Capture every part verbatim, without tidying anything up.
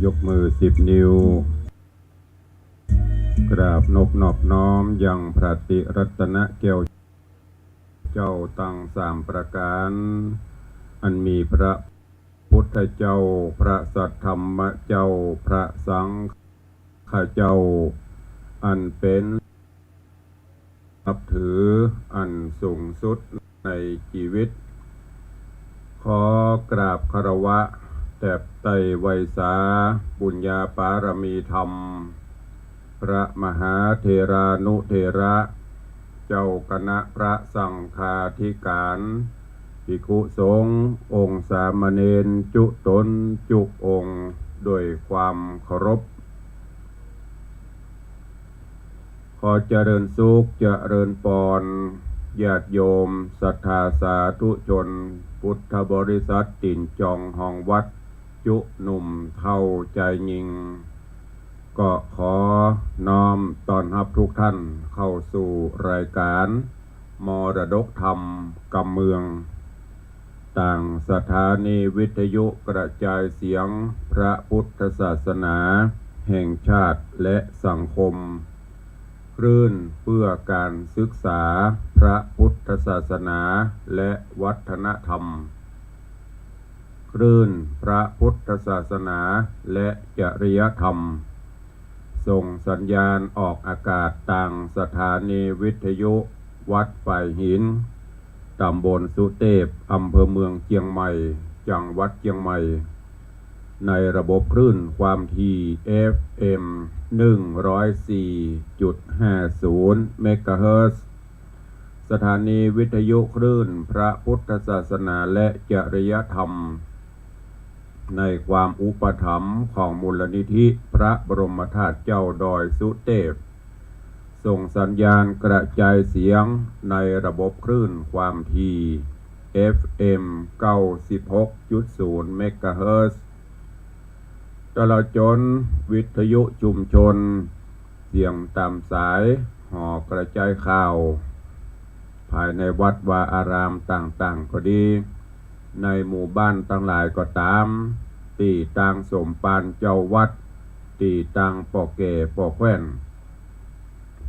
ยกมือสิบนิ้ว กราบนบนอบน้อมยังพระติรัตนแก้วเจ้าตังสามประก๋าน อันมีพระพุทธเจ้า พระสัทธรรมเจ้า พระสังฆเจ้า อันเป๋น นับถืออันสูงสุดในจีวิต ขอกราบคารวะแตบไต้ไหว้สาบุญญาปารมีธรรม พระมหาเถรานุเถระ เจ้าคณะพระสังฆาธิก๋าน ภิกขุสงฆ์ องค์สามเณรจุ๊ต๋นจุ๊องค์ ด้วยความเคารพ ขอเจริญสุขเจริญปอน ญาติโยมศรัทธาสาธุชน พุทธบริษัทตี๋นจองห้องวัด จุ๊หนุ่มเฒ่าจายญิง ก็ขอน้อมต้อนฮับทุกท่านเข้าสู่รายก๋านมรดกธรรมกำเมือง ตางสถานีวิทยุกระจายเสียงพระพุทธศาสนาแห่งชาติและสังคม คลื่นเพื่อการศึกษาพระพุทธศาสนาและวัฒนธรรม คลื่นพระพุทธศาสนาและจริยธรรม ส่งสัญญาณออกอากาศตางสถานีวิทยุวัดฝายหิน ต๋ำบลสุเตพ อำเภอเมืองเจียงใหม่ จังหวัดเจียงใหม่ ในระบบคลื่นความถี่ เอฟเอ็ม หนึ่งร้อยสี่จุดห้าศูนย์ เมกะเฮิรตซ์ สถานีวิทยุคลื่นพระพุทธศาสนาและจริยธรรม ในความอุปถัมภ์ของมูลนิธิพระบรมธาตุเจ้าดอยสุเตพ ส่งสัญญาณกระจายเสียงในระบบคลื่นความถี่ เอฟเอ็ม เก้าสิบหกจุดศูนย์ เมกะเฮิรตซ์ ตลอดจ๋นวิทยุชุมชน เสียงต๋ามสายหอกระจายข่าว ภายในวัดวาอารามต่างๆ ก็ดี ในหมู่บ้านตังหลายก็ต๋าม ตี้ตางสมภารเจ้าวัด ตี้ตางป้อแก่ป้อแคว่น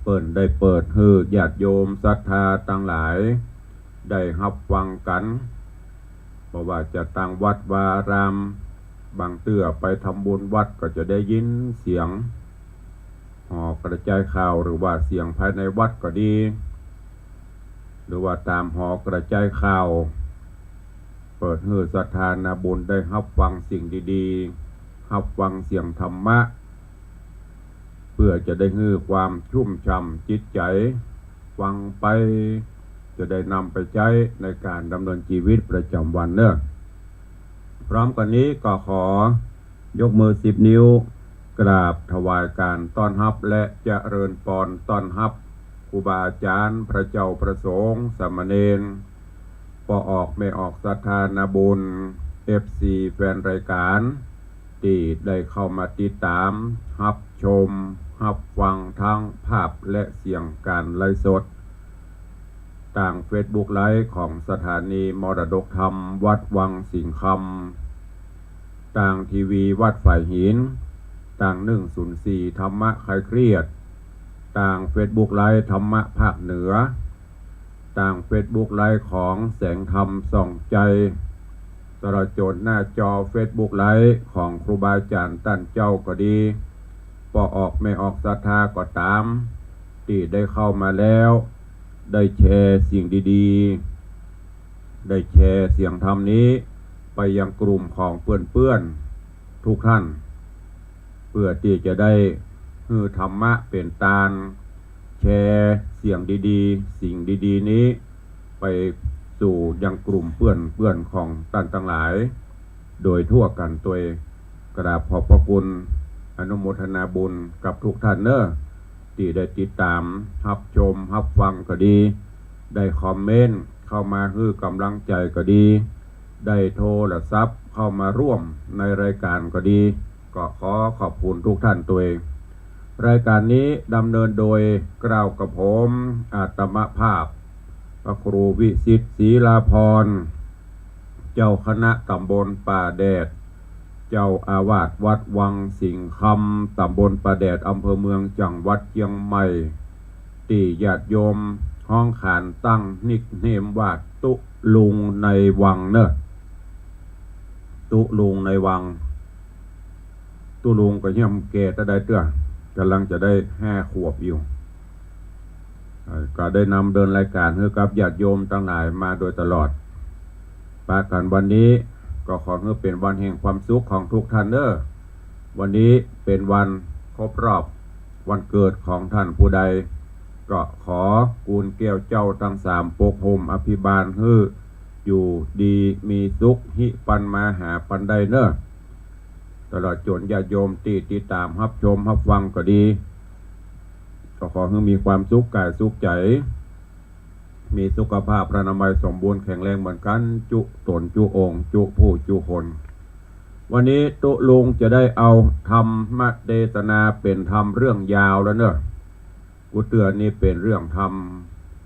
เปิ้นได้เปิดหื้อญาติโยมศรัทธาตังหลาย ได้ฮับฟังกั๋น บ่ว่าจะตางวัดวาอาราม บางเตื้อไปทำบุญวัดก็จะได้ยินเสียงหอกระจายข่าว หรือว่าเสียงภายในวัดก็ดี หรือว่าต๋ามหอกระจายข่าว เปิดหื้อศรัทธานาบุญได้ฮับฟังสิ่งดีๆ ฮับฟังเสียงธรรมะ เพื่อจะได้หื้อความชุ่มฉ่ำจิตใจ๋ ฟังไปจะได้นำไปใจ๊ในก๋านดำเนินจีวิตประจ๋ำวันเนาะ พร้อมกั๋นนี้ก็ขอยกมือสิบนิ้ว กราบถวายก๋านต้อนฮับและเจริญปอนต้อนฮับครูบาอาจ๋ารย์ พระเจ้าพระสงฆ์ สามเณร ป้อออกแม่ออกศรัทธานาบุญ เอฟซี แฟนรายก๋าน ตี้ได้เข้ามาติดต๋าม ฮับชม ฮับฟังทั้งภาพและเสียงก๋านไลฟ์สด ตางเฟซบุ๊กไลฟ์ของสถานีมรดกธรรมวัดวังสิงห์คำ ตางทีวีวัดฝายหิน ตางหนึ่งศูนย์สี่ธรรมะคลายเครียด ตางเฟซบุ๊กไลฟ์ธรรมะภาคเหนือ ตางเฟซบุ๊กไลฟ์ของแสงธรรมส่องใจ๋ ตลอดจ๋นหน้าจอเฟซบุ๊กไลฟ์ของครูบาอาจ๋ารย์ต้านเจ้าก็ดี ป้อออกแม่ออกศรัทธาก็ต๋าม ตี้ได้เข้ามาแล้ว ได้แชร์สิ่งดีๆ ได้แชร์เสียงธรรมนี้ไปยังกลุ่มของเปื้อนๆ ทุกท่าน เพื่อตี้จะได้หื้อธรรมะเป๋นตาน แชร์เสียงดีๆ สิ่งดีๆ นี้ ไปสู่ยังกลุ่มเปื้อนๆ ของต้านตังหลาย โดยทั่วกั๋นตวย กราบขอบพระคุณ อนุโมทนาบุญกับทุกท่านเนาะ ตี้ได้ติดต๋าม ฮับชม ฮับฟังก็ดี ได้คอมเมนต์เข้ามาหื้อก๋ำลังใจ๋ก็ดี ได้โทรศัพท์เข้ามาร่วมในรายก๋านก็ดี ก็ขอขอบคุณทุกท่านตวย รายก๋านนี้ดำเนินโดยเกล้ากระผม อาตมาภาพ พระครูวิสิทธิ์ ศรีลาภรณ์ เจ้าคณะต๋ำบลป่าแดด เจ้าอาวาสวัดวังสิงห์คำ ต๋ำบลป่าแดด อำเภอเมือง จังหวัดเจียงใหม่ ตี้ญาติโยมฮ้องขานตั้งนิคเนมว่าตุ๊ลุงในวังเน่อ ตุ๊ลุงในวัง ตุ๊ลุงก็เหี่ยมแก่เต้าใดเตื้อ ก่ำลังจะได้ห้าขวบอยู่ เอ่อ ก็ได้นำเดินรายก๋านหื้อกับญาติโยมตังหลายมาโดยตลอด ปะกั๋นวันนี้ก็ขอหื้อเป๋นวันแห่งความสุขของทุกท่านเน่อ วันนี้เป๋นวันครบรอบวันเกิดของท่านผู้ใด ก็ขอกูลแก้วเจ้าตังสามปกห่มอภิบาลหื้ออยู่ดีมีสุข ฮิปันมาหาปันได้เน่อ ตลอดจ๋นญาติโยมตี้ติดต๋ามฮับชมฮับฟังก็ดี ก็ขอหื้อมีความสุขก๋ายสุขใจ๋ มีสุขภาพพรรณนามัยสมบูรณ์แข็งแรงเหมือนกั๋น จุ๊ต๋นจุ๊องค์ จุ๊ผู้จุ๊คน วันนี้ตุ๊ลุงจะได้เอาธรรมเตสนาเป๋นธรรมเรื่องยาวแล้วเน่อ กู้เตื้อนี้เป๋นเรื่องธรรม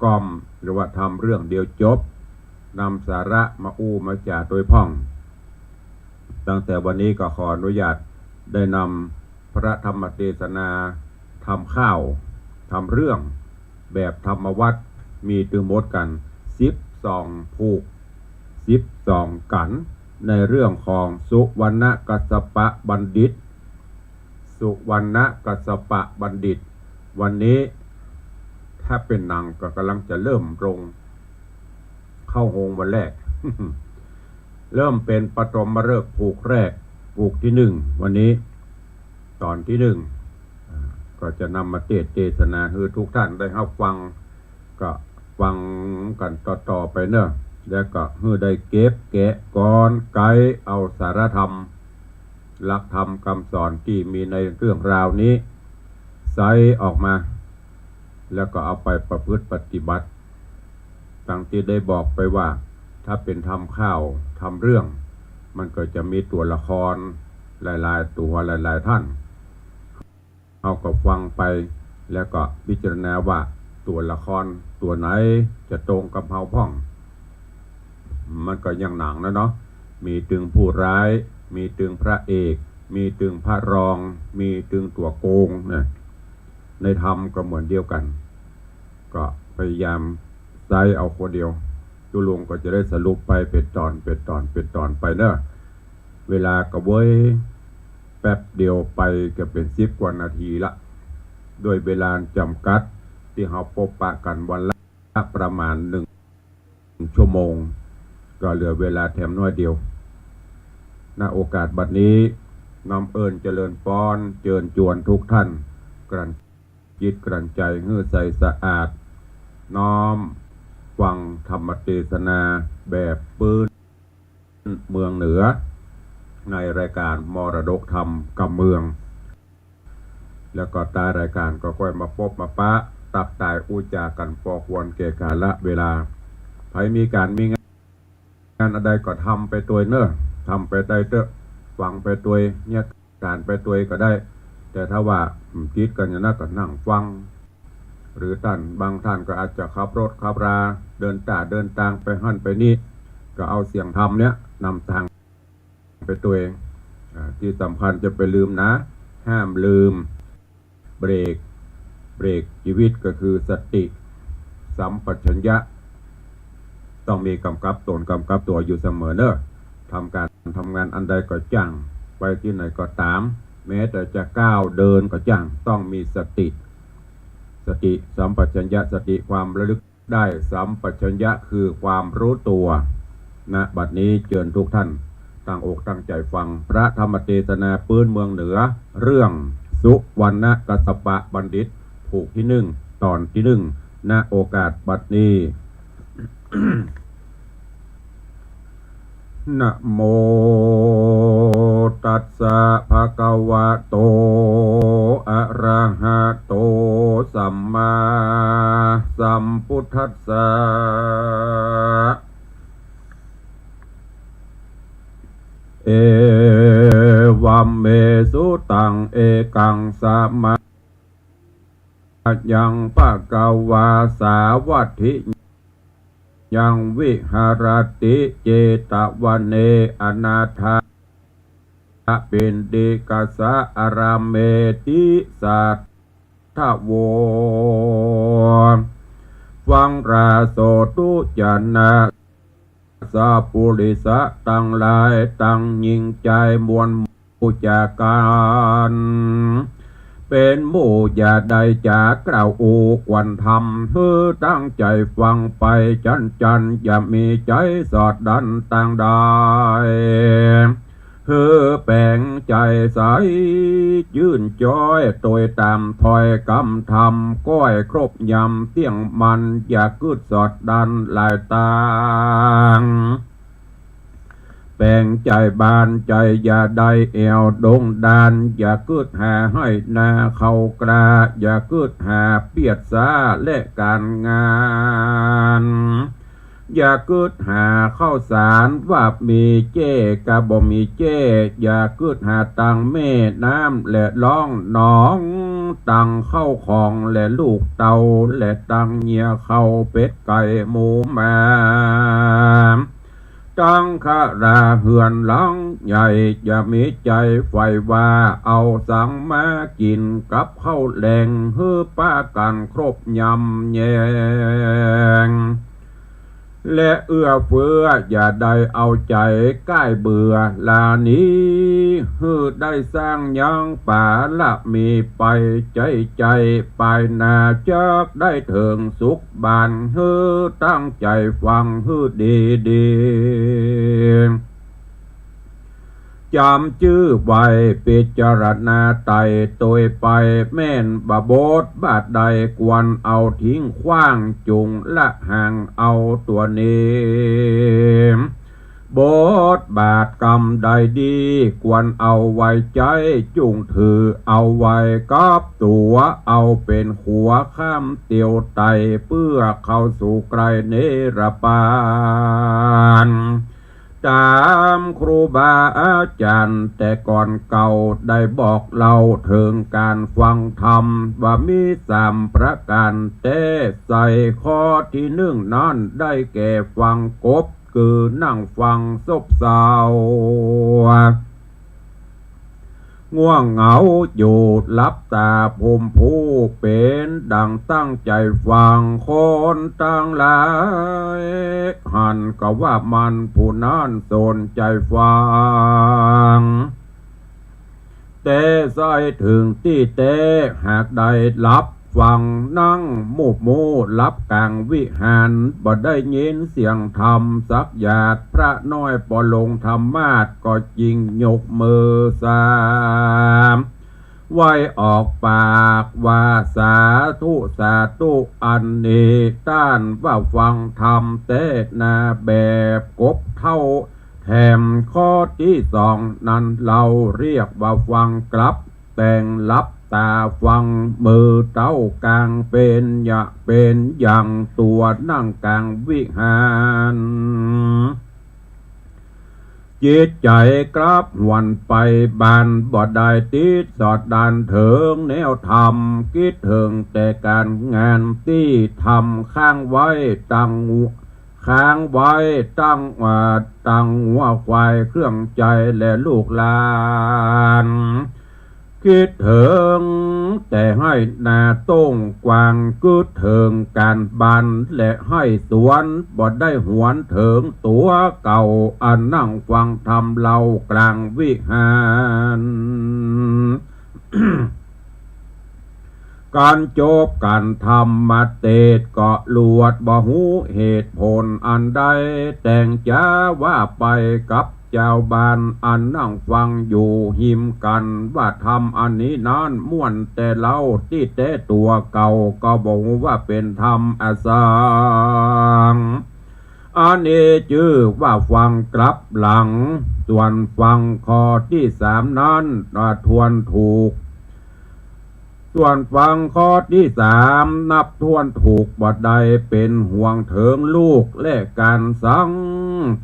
ก้อม หรือว่าธรรมเรื่องเดียวจบ นำสาระมาอู้มาจ๋าโตยพ่อง ตั้งแต่วันนี้ก็ขออนุญาตได้นำพระธรรมเตสนา ธรรมค่าว ธรรมเรื่อง แบบธรรมวัตร มีตึงหมดกั๋นสิบสองผูก สิบสองกั๋น ในเรื่องของสุวรรณกัสสปะบัณฑิต สุวรรณกัสสปะบัณฑิต วันนี้ถ้าเป๋นหนังก็ก่ำลังจะเริ่มลงเข้าโฮงวันแรก เริ่มเป๋นปฐมฤกษ์ผูกแรก ผูกตี้นึ่ง วันนี้ต๋อนตี้นึ่ง อ่า ก็จะนำมาเตสน์เตสนาหื้อทุกท่านได้ฮับฟัง ก็ฟังกั๋นต่อๆ ไปเน่อ แล้วก็หื้อได้เก็บแกะกรอนไกเอาสาระธรรม หลักธรรมกำสอนตี้มีในเรื่องราวนี้ ใส่ออกมา แล้วก็เอาไปประพฤติปฏิบัติ ดังตี้ได้บอกไปว่า ถ้าเป๋นธรรมค่าว ธรรมเรื่อง มันก็จะมีตั๋วละครหลายๆ ตั๋วหลายๆ ท่าน เฮาก็ฟังไป แล้วก็พิจารณาว่าตั๋วละครตั๋วไหนจะตรงกับเฮาพ่อง มันก็อย่างหนังนะเนาะ มีตึงผู้ร้าย มีตึงพระเอก มีตึงพระรอง มีตึงตั๋วโกงนะ ในธรรมก็เหมือนเดียวกั๋น ก็พยายามใส่เอาคนเดียว ตุ๊ลุงก็จะได้สรุปไปเป๋นต๋อน เป๋นต๋อน เป๋นต๋อนไปเน่อ เวลาก็เว้ยแป๊บเดียวไปก็เป๋นสิบกว่านาทีละ ด้วยเวลาจ๋ำกัดตี้เฮาปบปะกั๋นวันละประมาณหนึ่งชั่วโมง ก็เหลือเวลาแถมน้อยเดียว ณ โอกาสบัดนี้ น้อมเอิ้นเจริญปอน เจิญจวนทุกท่าน กลั่นจิตกลั่นใจ๋หื้อใสสะอาด น้อมฟังธรรมเตสนาแบบปื๊น เมืองเหนือ ในรายก๋านมรดกธรรมกำเมือง แล้วก็ต้านรายก๋านก็ก้อยมาปบมาปะ ตั๊กตายอู้จ๋ากั๋นปอควรแก่กาละเวลา ใผมีก๋านมีงานอันใดก็ทำไปตวยเน่อ ทำไปได้เต๊อะ ฟังไปตวย เยียะก๋านไปตวยก็ได้ แต่ถ้าว่า อืม ติดกั๋นอย่างนั้นก็นั่งฟัง หรือต้าน บางต้านก็อาจจะขับรถขับรา เดินต้าเดินตางไปหั้นไปนี่ ก็เอาเสียงธรรมเนี้ยนำตางไปตวย อ่า ตี้สำคัญจะไปลืมนะ ห้ามลืม เบรก เบรกจีวิตก็คือสติสัมปชัญญะ ต้องมีก๋ำกับต๋นก๋ำกับตั๋วอยู่เสมอเน่อ ทำก๋านทำงานอันใดก็จ้าง ไปตี้ไหนก็ต๋าม แม้แต่จะก้าวเดินก็จ้าง ต้องมีสติ สติสัมปชัญญะ สติความระลึกได้ สัมปชัญญะคือความรู้ตั๋ว ณ บัดนี้เจิญทุกท่านตั้งอกตั้งใจ๋ฟังพระธรรมเตสนาปื๊นเมืองเหนือ เรื่องสุวรรณกัสสปะบัณฑิต ผูกตี้นึ่ง ต๋อนตี้นึ่ง ณ โอกาสบัดนี้ นะโม ตัสสะ ภะคะวะโต อะระหะโต สัมมาสัมพุทธัสสะ เอวัมเม สุตัง เอกัง สะมะ ยัง ภะคะวา สาวัตถิยัง วิหะระติ เจตะวะเน อนาถา ปิณฑิกะสะ อารามเมติสัตถะโว ฟังราโสตุจนะ สัปปุริสะตังหลาย ตังญิงจายมวลหมู่จากกั๋น เป๋นหมู่อย่าได้จ๋ากล่าวอู้ควรธรรม หื้อตั้งใจ๋ฟังไปจั๊นจั๊น อย่ามีใจ๋สอดดั้นตางใด หื้อแป๋งใจ๋ใส จื้นจ๊อย ตวยต๋ามถ้อยกำธรรม ก้อยครบยำเตี้ยงมั่น อย่ากึ๊ดสอดดั้นหลายตาง แป๋งใจ๋บานใจ๋อย่าได้แอ่วดงดาน อย่ากึ๊ดหาไฮ่นาเข้ากล้า อย่ากึ๊ดหาเปียดสาและก๋านงาน อย่ากึ๊ดหาข้าวสารว่ามีแจ้กะบ่มีแจ้ อย่ากึ๊ดหาตังแม่น้ำและล่องหนอง ตังข้าวของและลูกเต้า และตังเยียะข้าวเป็ดไก่หมูหมา ตังคาราเฮือนหลังใหญ่ อย่ามีใจ๋ใฝ่ว่าเอาสังมากิ๋นกับข้าวแลง หื้อปากั๋นครบยำแยง และเอื้อเฟื้อ อย่าได้เอาใจ๋ก้ายเบื่อลาหนี หื้อได้สร้างยังปารมีไป ใจ๋ใจ๋ปายหน้าจักได้เถิงสุขบาน หื้อตั้งใจ๋ฟังหื้อดีดี จ๋ำจื้อไว้ ปิจารณาไต่ตวยไป แม่นบ่าบทบาทใดควรเอาทิ้งขว้าง จุ่งละห่างเอาตั๋วนี้ บทบาทกำใดดีควรเอาไว้ใจ๊ จุ่งถือเอาไว้กับตั๋ว เอาเป๋นขัวข้ามเตียวไต่ เปื้อเข้าสู่ใกล้นิรปาน ต๋ามครูบาอาจ๋ารย์แต่ก่อนเก่าได้บอกเล่าเถิงก๋านฟังธรรม ว่ามีสามประก๋านแต๊ ใส่ข้อตี้นึ่งนั้นได้แก่ฟังกบ คือนั่งฟังซบเซา ง่วงเหงาอยู่หลับต๋าพรมผู้ เป๋นดั่งตั้งใจ๋ฟัง คนตังหลายหันก็ว่ามันผู้นั้นสนใจ๋ฟัง แต่ใส่เถิงตี้แต๊หากได้หลับฟัง นั่งมูบมู่หลับก๋างวิหาร บ่ได้ยินเสียงธรรมสักหยาด พระน้อยปอลงธรรมาสน์ก็จึงยกมือสาม ไหว้ออกปากว่า สาธุ สาธุ อันนี้ต้านว่าฟังธรรมแต๊นา แบบกบเฒ่าแถมข้อตี้สองนั้นเฮาเรียกว่าฟังกลับ แต่งหลับต๋าฟัง มือเต๊ากางเป๋นยะเป๋นอย่างตั๋วนั่งก๋างวิหาร จิตใจ๋กลับหวนไปบ้าน บ่ได้ติดสอดดั้นเถิงแนวธรรม กึ๊ดเถิงแต่ก๋านงานตี้ทำค้างไว้ตัง ค้างไว้ตัง อ่า ตังงัวควายเครื่องใจ๊และลูกหลาน กึ๊ดเถิงแต่ไฮ่นาต้งกว้าง กึ๊ดเถิงก๋านบ้านและไฮ่สวน บ่ได้หวนเถิงตั๋วเก่า อันนั่งฟังธรรมเฮาก๋างวิหาร ก๋านจบก๋านธรรมเตสน์ก็ลวด บ่ฮู้เหตุผลอันใด แต่งจ๋าว่าไปกับจาวบ้าน อันนั่งฟังอยู่ฮิมกั๋น ว่าธรรมอันนี้นั้นม่วนแต๊เล่า ตี้แต๊ตั๋วเก่าก็บ่ฮู้ว่าเป๋นธรรมอะสัง อันนี้จื้อว่าฟังกลับหลัง ส่วนฟังข้อตี้สามนั้น อ่า ทวนถูก ส่วนฟังข้อตี้สามนับถ้วนถูกบ่ได้ เป๋นห่วงเถิงลูกและก๋านสัง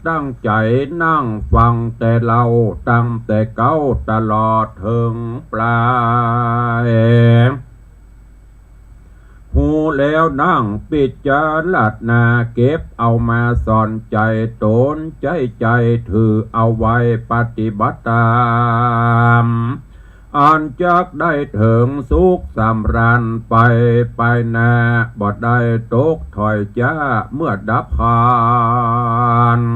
ตั้งใจ๋นั่งฟังแต่เล่า ตั้งแต่เก๊าตลอดเถิงปลาย ค ฮู้แล้วนั่งปิจารณา เก็บเอามาสอนใจ๋ต๋น ใจ๊ใจ๋ถือเอาไว้ปฏิบัติต๋าม อันจักได้เถิงสุขสำราญไป ไปหน้า บ่ได้ตกถ้อยจ๊าเมื่อดับขันธ์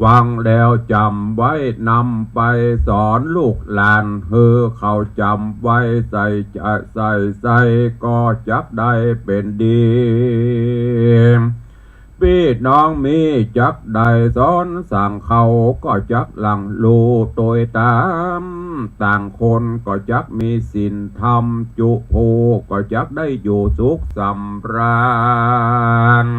ฟังแล้วจ๋ำไว้นำไปสอนลูกหลาน หื้อเขาจ๋ำไว้ใส่ใจ๋ ใส่ใส่ก็จักได้เป๋นดี ปี้น้องมีจักได้สอนสั่งเขา ก็จักหลั่งฮู้ตวยต๋าม ต่างคนก็จักมีศีลธรรมจุภู ก็จักได้อยู่สุขสำราญ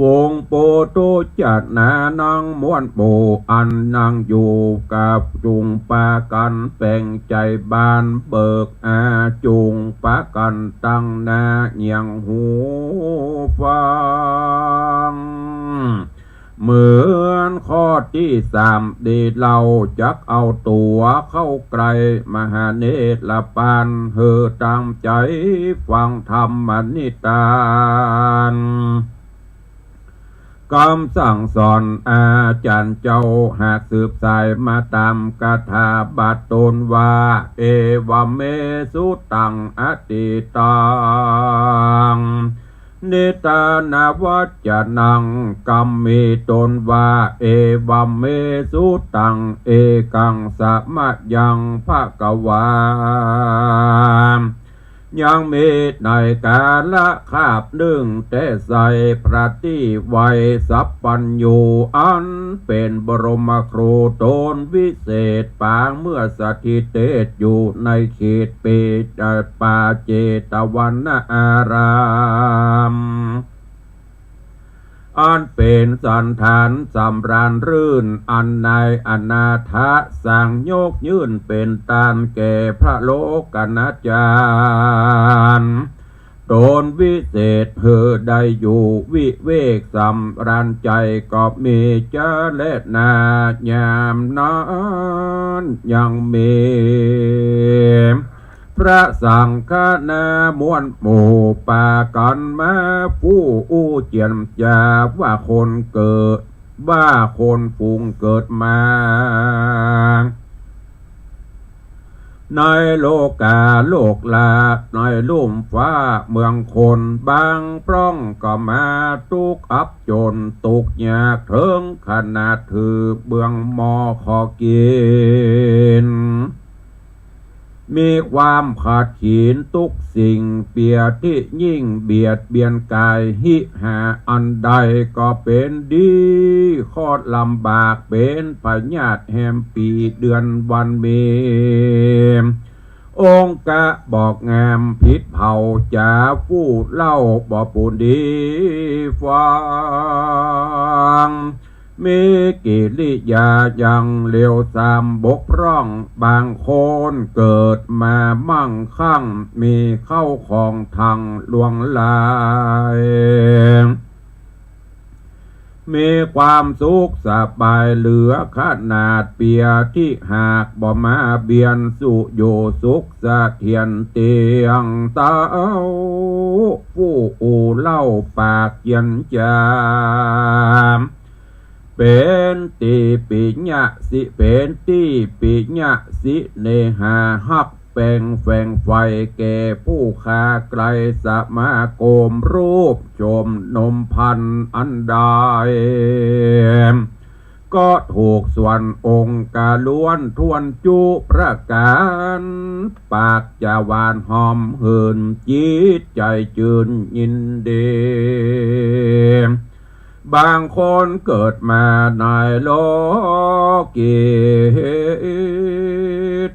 ฝูงปุถุชนานังมวลหมู่ อันนั่งอยู่กับจุ่งปากั๋นแป๋งใจ๋บานเบิกอา จุ่งปากั๋นตั้งหน้าเยียงหูฟัง เหมือนข้อตี้สามดีเล่า จักเอาตั๋วเข้าใก้มหาเนรปาน หื้อตั้งใจ๋ฟังธรรมนิทาน กำสั่งสอนอาจ๋ารย์เจ้า หากสืบสายมาต๋ามกถาบทต๋นว่า เอวะเม สุตัง อตีตัง นิทานวัจจนัง กำมีต๋นว่า เอวะเม สุตัง เอกัง สะมะยัง ภะคะวา ยังมีในกาละคาบนึ่ง แต่ใส่พระตี้ไว้สัพพัญญู อันเป๋นบรมครูต๋นวิเศษ ปางเมื่อสถิตเตศอยู่ในเขตเปต ป่าเจตวนาราม อันเป๋นสันฐานสำราญรื่น อันนายอนาถะสั่งยกยื่นเป๋นตานแก่พระโลกนาจารย์ ต๋นวิเศษหื้อได้อยู่วิเวกสำราญใจ๋ก็มีจาแลนา ยามนั้นยังมี พระสังฆนามวลหมู่ปากั๋นมาฟู่อู้เจียรจา ว่าคนเกิด ว่าคนฝูงเกิดมา ในโลกาโลกลา ในลุ่มฟ้าเมืองคน บางพร่องก็มาตุ๊กข์อับจ๋น ตุ๊กข์ยากเถิงขนาดถือเบื้องหม้อขอกิ๋น มีความขาดเขินตุ๊กสิ่ง เปียตี้ยิ่งเบียดเบียนก๋าย หิหาอันใดก็เป๋นดี คลอดลำบากเป๋นพยาธิแฮมปี๋เดือนวันมี องค์กะบอกงามผิดเผ่า จ๋าฟู่เล่าบ่ปูนดีฟัง มีกิริยายังเลวทรามบกพร่อง บางคนเกิดมามั่งคั่ง มีเข้าของทั้งหลวงหลาย มีความสุขสบายเหลือขนาด เปียตี้หากบ่มาเบียน สุอยู่สุขเสถียรเตียงเต๊า ฟู่อู้เล่าปากเจียรจา เป๋นตี้ปิยะสิ เป๋นตี้ปิยะสิเนหาฮักแปงแฝงใฝ่แก่ผู้คาใคร่ สมาคมรูปโฉมนมพรรณอันใด ก็ถูกส่วนองค์กาล้วนถ้วนจุประก๋าน ปากจะหวานหอมหื่น จิตใจ๋จื้นยินดี บางคนเกิดมาในโลกี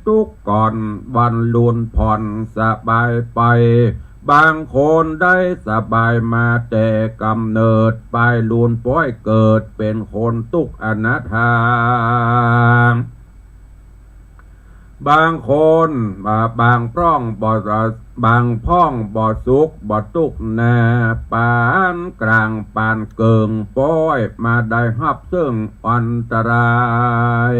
ตุ๊กข์ก่อนวันลูนผ่อนสบายไป บางคนได้สบายมาแต่ก๋ำเนิด ไปลูนป๊อยเกิดเป๋นคนตุ๊กข์อนาถา บางคน อ่า บางพร่องบ่ บางพ่องบ่สุขบ่ตุ๊กข์นา ปานก๋างปานเกิ่งป๊อย มาได้ฮับเซิ่งอันตราย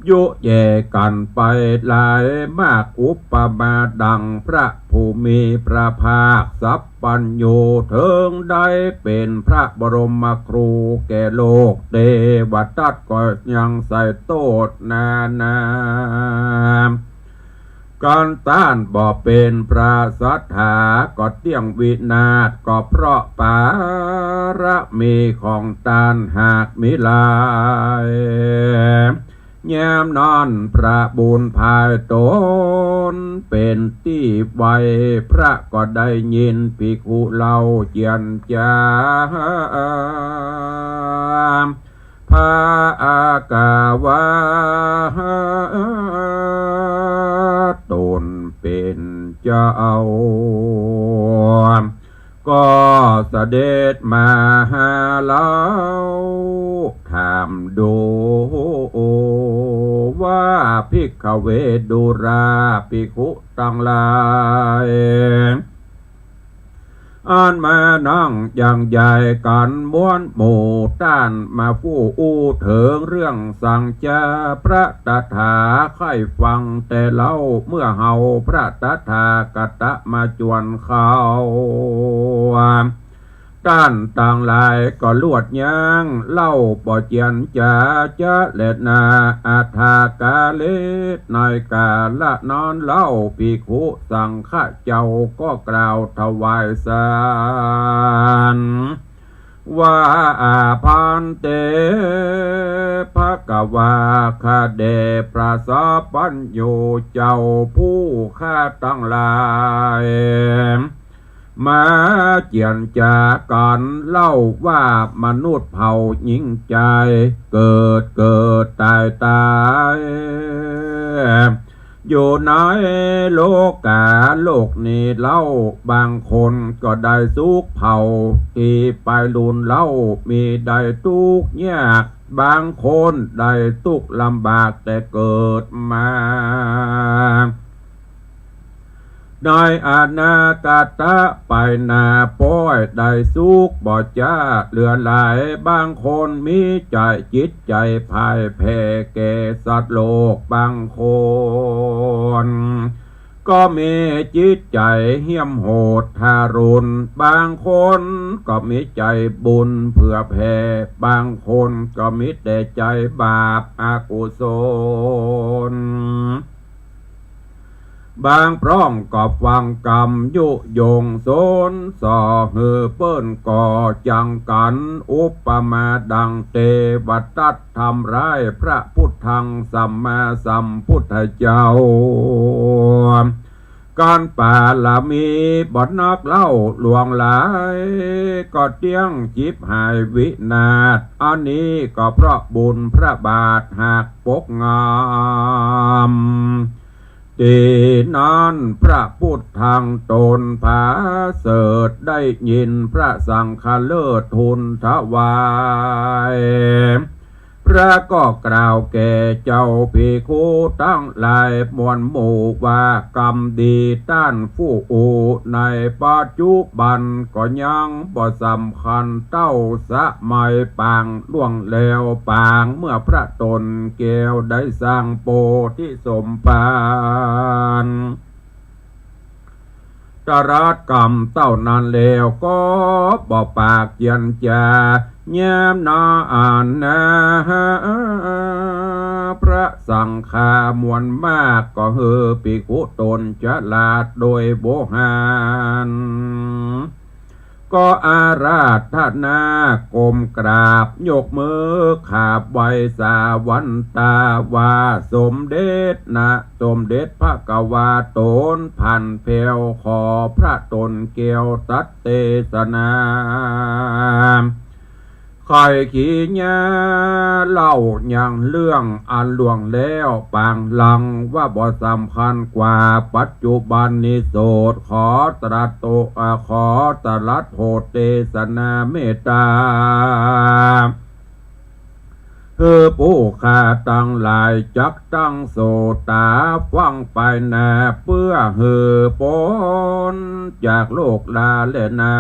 ยุแย่กั๋นไปหลายมาก อุปมาดังพระผู้มีพระภาคสัพพัญญู เถิงได้เป๋นพระบรมครูแก่โลก เตวตัตก็ยังใส่โต้ษนานา กันต้านบ่เป๋นพระสัตถา ก็เตี้ยงวินาศ ก็เพราะปารมีของต้านหากมีหลาย ยามนั้นพระบุญภายตนเป๋นตี้ไว พระก็ได้ยินภิกขุเล่าเจียรจา ภาคาวา ต๋นเป๋นเจ้า ก็เสด็จมาหาเฮา ถามดูว่า ภิกขเว ดูราภิกขุตังหลาย อันมานั่งยังใหญ่กั๋นมวลหมู่ต้าน มาฟู่อู้เถิงเรื่องสังจา พระตถาใค่ฟังแต่เล่า เมื่อเฮาพระตถาคตมาจวนเข้า ต้านตังหลายก็ลวดยั้งเล่าบ่เจียรจาจะแลนา อถากาเล ในกาละนั้นเล่า ภิกขุสังฆะเจ้าก็กล่าวถวายสาร ว่า อาภันเต ภะคะวา ข้าแด่พระสัพพัญญูเจ้า ผู้ข้าตังหลาย มาเจียรจากั๋นเล่าว่า มนุษย์เผ่าหญิงจาย เกิดเกิดต๋ายต๋าย อยู่ในโลกาโลกนี้เล่า บางคนก็ได้สุขเผ่าตี้ไปลุนเล่า มีได้ตุ๊กข์ยาก บางคนได้ตุ๊กข์ลำบากแต่เกิดมา ในอนาคตะไปหน้าป๊อยได้สุขบ่จ๊าเหลือหลาย บางคนมีใจ๋จิตใจ๋พ่ายแพ้แก่สัตว์โลก บางคน ก็มีจิตใจ๋เหี้ยมโหดทารุณ บางคนก็มีใจ๋บุญเผื่อแผ่ บางคนก็มีแต่ใจ๋บาปอกุศล บางพร่องก็ฟังกำยุยงสนส่อหื้อเปิ้นก่อจังกั๋น อุปมาดังเตวตัตทำร้ายพระพุทธังสัมมาสัมพุทธเจ้า ก๋านปารมีบ่นักเล่าหลวงหลาย ก็เตี้ยงฉิบหายวินาศ อันนี้ก็เพราะบุญพระบาทหากปกงาม ตี้นั้นพระพุทธังต๋นผาเสริฐได้ยินพระสังฆฤทธิ์ทูลถวาย พระก็กล่าวแก่เจ้าภิกขุตังหลายมวลหมู่ว่า กำดีต้านผู้อู้ในปัจจุบันก็ยังบ่สำคัญเต้าสมัยปางล่วงแล้วปาง เมื่อพระต๋นแก้วได้สร้างโพธิสมภาร ตรัสกำเต้านั้นแล้วก็บ่ปากเจียรจา ยามนั้นนา พระสังฆามวลมากก็หื้อภิกขุต๋นฉลาดโดยโวหาร ก็อาราธนาก้มกราบยกมือขาบไหว้สาวันตาว่า สมเด็จนะ สมเด็จพระกวาต๋นผันแผ้ว ขอพระต๋นแก้วตรัสเตสนา ไขขีญาเล่ายังเรื่องอันล่วงแล้วปางหลังว่าบ่สำคัญกว่าปัจจุบันนี้โสด ขอตรัสโต อ่า ขอตรัสโปรดเตสนาเมตตา หื้อผู้ข้าตังหลายจักตั้งโสตาฟังไปนา เปื้อหื้อป๊นจากโลกลาแลนา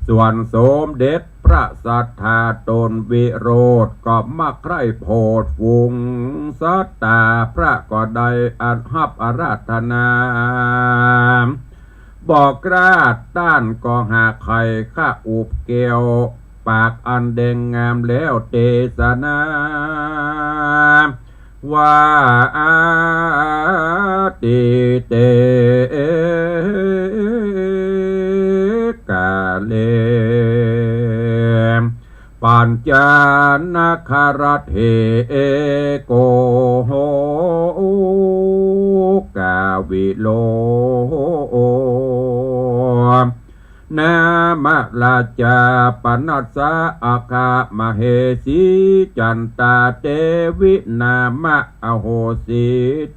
ส่วนสมเด็จ พระศรัทธาต๋นวิโรธก็มักใคร่โผดฝูงศรัทธา พระก็ได้อันฮับอาราธนา บ่กล้าต้านก็หากใค่ข้าอุบแก้ว ปากอันแดงงามแล้วเตสนา ว่า อาทิเต กาเล ปัญจนครัตเถ โก กาวิโล นามราชาปนัสสะ อัคคมเหสี จันตาเตวิ นามะ อโหสี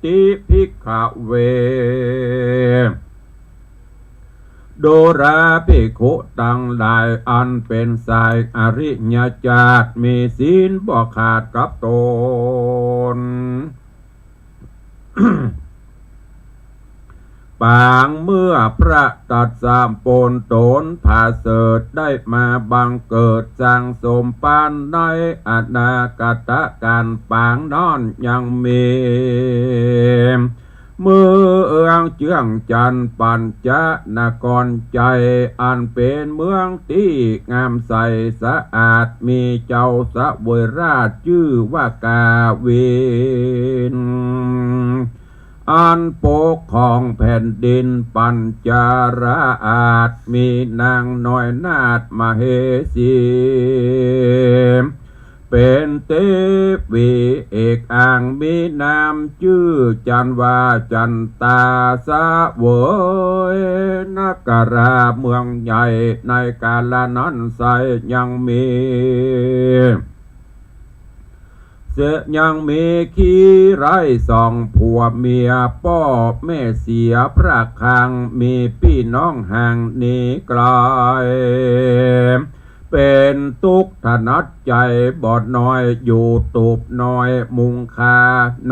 ติ ภิกขเว ดูราภิกขุตังหลาย อันเป๋นสายอริยเจ้า มีศีลบ่ขาดกับต๋น ปางเมื่อพระตรัสปนต๋นผาเสริฐ ได้มาบังเกิดสร้างสมปานในอนาคตกาล ปางนั้นยังมี เมืองเจื้องจันทน์ปัญจนครใจ๋ อันเป๋นเมืองตี้งามใสสะอาด มีเจ้าเสวยราชจื้อว่ากาวิน อันปกครองแผ่นดินปัญจราช มีนางน้อยนาถมเหสี เป๋นเตวีเอกอัง มีนามจื้อจันทร์ว่าจันตา เสวยนคราเมืองใหญ่ ในกาละนั้นไส้ยังมี เสยังมีขี้ไร้สองผัวเมีย ป้อแม่เสียพระคลัง มีปี้น้องห่างหนีไก๋ เป๋นตุ๊กข์ถนัดใจ๋บ่น้อย อยู่ตูบน้อยมุงคา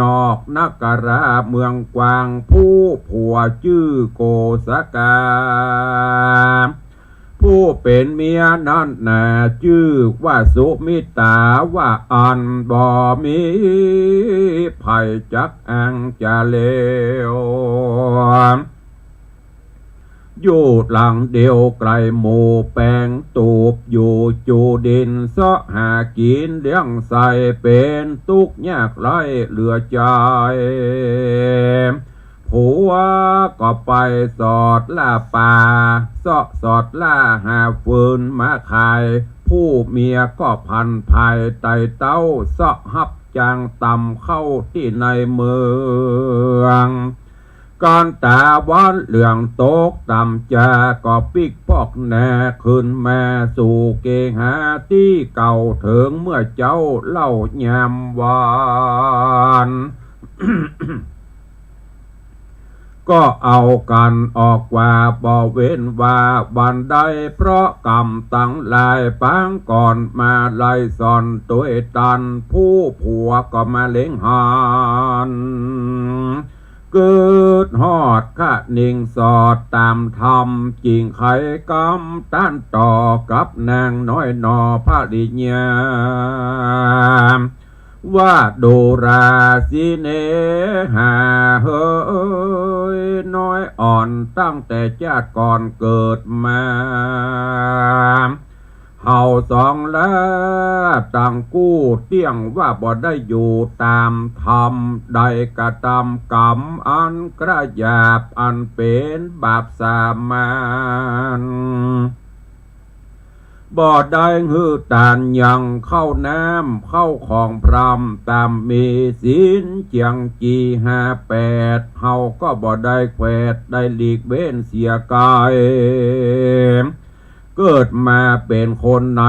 นอกนคราเมืองกว้าง ผู้ผัวจื้อโกสกา ผู้เป๋นเมียนั้นนาจื้อว่าสุมิตา ว่าอั้นบ่มีใผจักอั้งจะเลว อยู่หลังเดียวไก๋หมู่แป๋งตูบ อยู่จูดินเซาะหากิ๋นเลี้ยงไส้ เป๋นตุ๊กข์ยากไร้เหลือใจ๋ ผัวก็ไปสอดล่าป่า เซาะสอดล่าหาฟืนมาขาย ผู้เมียก็ผันผายไต่เต้า เซาะฮับจ้างตำข้าวตี้ในเมือง ก่อนต๋าวันเหลืองตกต่ำจา ก็ปิ๊กปอกหน้าขึ้นมาสู่เกหาตี้เก่า เถิงเมื่อเจ๊าเล่ายามวาน ก็เอากั๋นออกว่าบ่เว้นว่าวันใด เพราะกรรมตังหลายปางก่อนมาไล่ส่อนตวยตัน ผู้ผัวก็มาเล็งหัน กึ๊ดฮอดคะนิ่งสอดต๋ามธรรม จึงไขกำตันต่อกับนางน้อยหน่อภริยา ว่าดูราสิเนหา เหยน้อยอ่อนตั้งแต่จาติก่อนเกิดมา เฮาสองลาตังกู้เตี้ยงว่าบ่ได้อยู่ต๋ามธรรม ได้กระทำกรรมอันกระหยาบ อันเป๋นบาปสามัญ บ่ได้หื้อตานยังข้าวน้ำข้าวของพร่ำ ต๋ามมีศีลเจียงจีห้าแปด เฮาก็บ่ได้แขวดได้หลีกเว้นเสียไก๋ เกิดมาเป๋นคนใน